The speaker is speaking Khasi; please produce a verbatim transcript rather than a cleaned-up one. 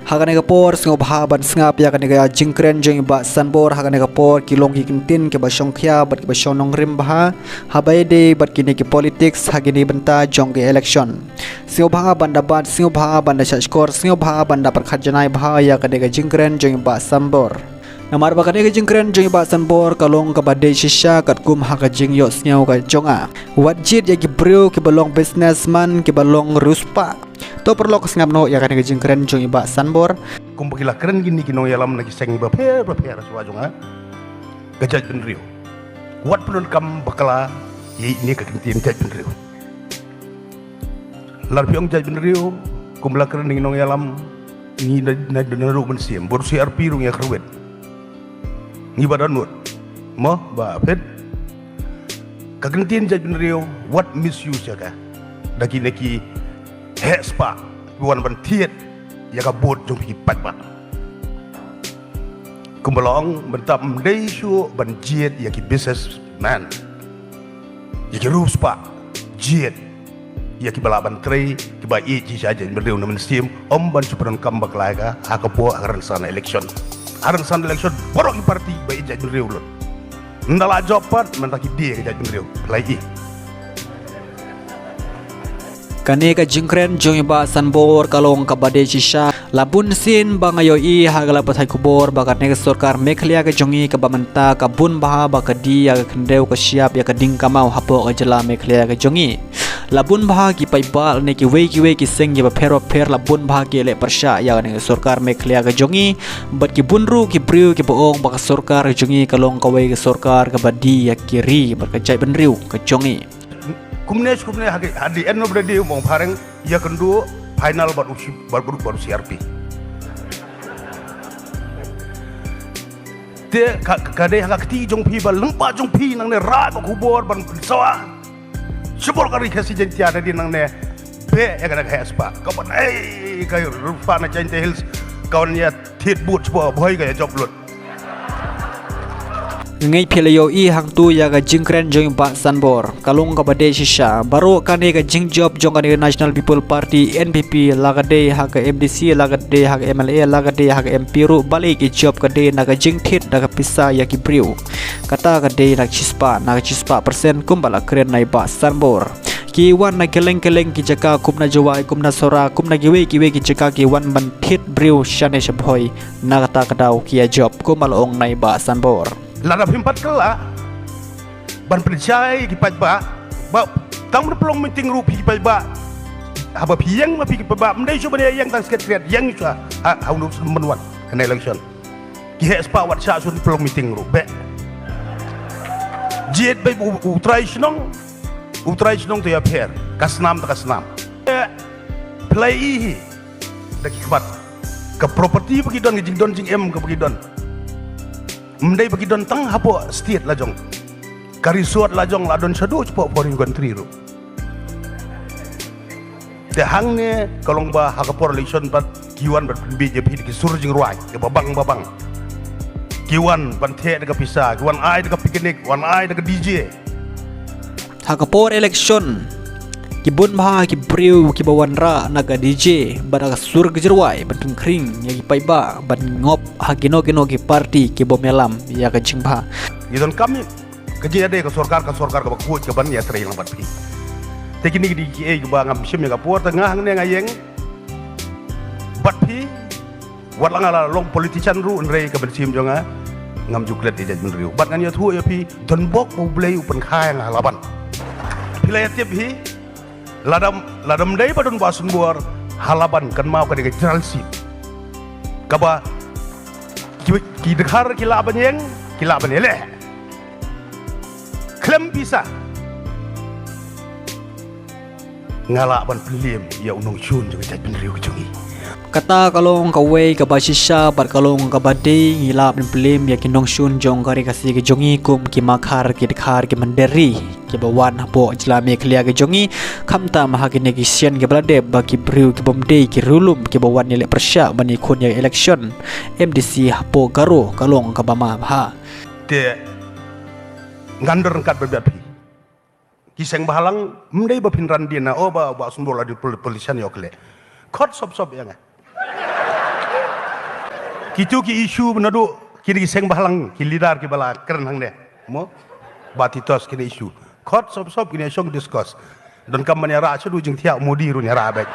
Ha kane ka por sngewbha ban sngap ïa kane ka jingkren jong i Bah Sanbor ha kane ka por ki long ki kyntien kiba shongkhia bad kiba shong nongrim bha haba ïadei bad kine ki politics ha kine bynta jong ki election. Sngewbha ban da bat, sngewbha ban da shah shkor, sngewbha ban da pyrkhat janai bha ïa kane ka jingkren jong i Bah Sanbor. Namar ba kane ka jingkren jong i Bah Sanbor ka long kaba dei shisha katkum ha ka jingïohsngew ka jong nga. Wat jied ïa ki briew kiba long businessman kiba long riewspah. To paralok, sngap noh ïa kane ka jingkren jong i Bah Sanbor. Kumba ki la kren kine ki nongïalam na ki seng bapher bapher shuwa jong nga, ka jaitbynriew, wat pyndonkam bakla ïa ine ka kyntien jaitbynriew. Lada phi ong jaitbynriew, kumba la kren ki nongïalam, ngi na na na ruh mynsiem bad C R P ruh ngi ïa kyrwit. Ngi ba dohnud. Mo ba phet. Ka kyntien jaitbynriew wat misuse ïa ka da kine ki heh spah kiba wan ban thied ïa ka vote jong ki paidbah. Kumba long mynta ym dei shuh ban jied ïa ki businessman, ïa ki riewspah, jied ïa kiba lah ban trei, kiba ïeit shisha jaitbynriew na mynsiem, ym ban shu pyndonkam bakla ïa ka ha ka por ha ka rynsan election. Ha rynsan election baroh ki party ba ïeit jaitbynriew lut. Ynda la jop pat mynta ki die ka jaitbynriew. Lai i. Kane ka jingkren jong i Bah Sanbor ka long kaba dei shisha. La bun sien ba nga ïohi ha ka la pathai khubor ba kane ka sorkar Meghalaya ka jong i kaba mynta ka bun bha ba ka die ïa ka khyndew ka shyiap ïa ka ding ka maw hapoh ka jylla Meghalaya ka jong i. La bun bha ki paidbah ne kiwei kiwei ki seng kiba pher bapher la bun bha ki leh pyrshah ïa kane ka sorkar Meghalaya ka jong i. Bad ki bun ruh ki briew kiba ong ba ka sorkar ka jong i ka long kawei ka sorkar kaba die ïa ki ri bad ka jaitbynriew ka jong i. Kumne kumne ha ki, at the end of the day, u ong phareng ïa kynduh final bad u shi-, bad, bad, bad u C R P. Te ka, ka dei ha ka kti jong phi ba lyngba jong phi nangne rai ba khubor ban pynsawa. Shibor ka ri Khasi Jaiñtia da dei nangne. Be ïa ka na ka heh spah ka ban ei ka rufa na Jaiñtia Hills ka wan ïa thied vote shibor bhoi ka ïa jop lut. Ngeit phi la ïohi hangtu ïa ka jingkren jong i Bah Sanbor. Ka long kaba dei shisha. Baroh kane ka jingjop jong kane ka National People Party, N P P, la ka dei ha ka M D C, la ka dei ha ka M L A, la ka dei ha ka M P ruh, balei ki jop ka dei na ka jingthied da ka pisa ïa ki briew. Kata ka dei na ka shispah, na ka shispah percent kumba la kren na i Bah Sanbor. Ki wan na kylleng kylleng ki jaka kum na Jowai, kum na Sohra, kum na kiwei kiwei ki jaka ki wan ban thied briew shane sha bhoi. Na kata ka daw ki ïa jop kumba la ong na i Bah Sanbor. Lada phim pat kylla ban pynshai ki paidbah, ba tang ban pynlong meeting ruh phi ki paidbah. Haba phi ïeng ma phi ki paidbah, ym dei shuh ban ïeng tang secretariat, ïeng shuh ha, ha u Nongsan ban wan kane election. Ki heh spah wat shah shuh pynlong meeting ruh, beh. Jied beit u, u trai shnong, u trai shnong te ïa pher, ka snam te ka snam. Eh, phi la i hi da ki khmat. Ka property ba ki don, ka jingdon jingem kaba ki don. Ym dei ba ki don tang hapoh state la jong. Ka resort la jong la don shaduh shapoh foreign country ruh. Te hangne ka long ba ha ka por election pat ki wan ban pynbiej ïa phi da ki sur jingrwai, ïa babang babang. Ki wan ban theh da ka pisa, ki wan ai da ka picnic, wan ai da ka D J. Ha ka por election, ki bun bha ki briew kiba wanrah na ka D J bad ha ka sur ka jingrwai ban pynkhring ïa ki paidbah ban ngop ha kino kino ki party ki bym ïalam ïa ka jingbha. Ngi donkam ïa ka jingïadei ka sorkar, ka sorkar kaba khuid ka ban ïatrei lang bad phi. Te kine ki dei kiei kiba ngam shim ïa ka por, te nga hangne nga ïeng bad phi. Wat la nga la long politician ruh, hynrei ka mynsiem jong nga ngam ju klet ïa jaitbynriew. Bad ngan ïathuh ïa phi, don bok ba U Blei u pynkhie ïa nga ha Laban. Phi la ïa tip hi, lada, lada ym dei ba don Bah Sanbor ha Laban, kan mut ka dei ka general seat kaba ki, ki dkhar ki lah ban ïeng, ki lah ban ïaleh. Khlem pisa nga lah ban pynliem ïa u nongshun jong ka jaitbynriew ka jong ngi. Kata ka long kawei kaba shisha bad ka long kaba dei, ngi lah ban pynliem ïa ki nongshun jong ka ri Khasi ka jong ngi kum ki makhar, ki dkhar, ki mynder ri kiba wan hapoh jylla Meghalaya ka jong ngi. Khamtam ha kine ki sien kiba la dep ba ki briew ki bym dei, ki riewlum kiba wan ïaleh pyrshah ban ïakhun ïa election M D C hapoh Garo, ka long kaba ma bha. Te ngan dur ryngkat bad phi. Ki seng bhalang, ym dei ba phin ran dien na, oh, ba, Bah Sanbor la dei pol-, politician ïoh khleh. Khot sop sop ïa nga. Kitu ki issue naduh kine ki seng bhalang, ki leader kiba la kren hangne. Mo? Ba titos kine issue. Khot sop sop kine shong discuss. Donkam ban ïarah shuh, jingthiah Modi ruh ïarah beit.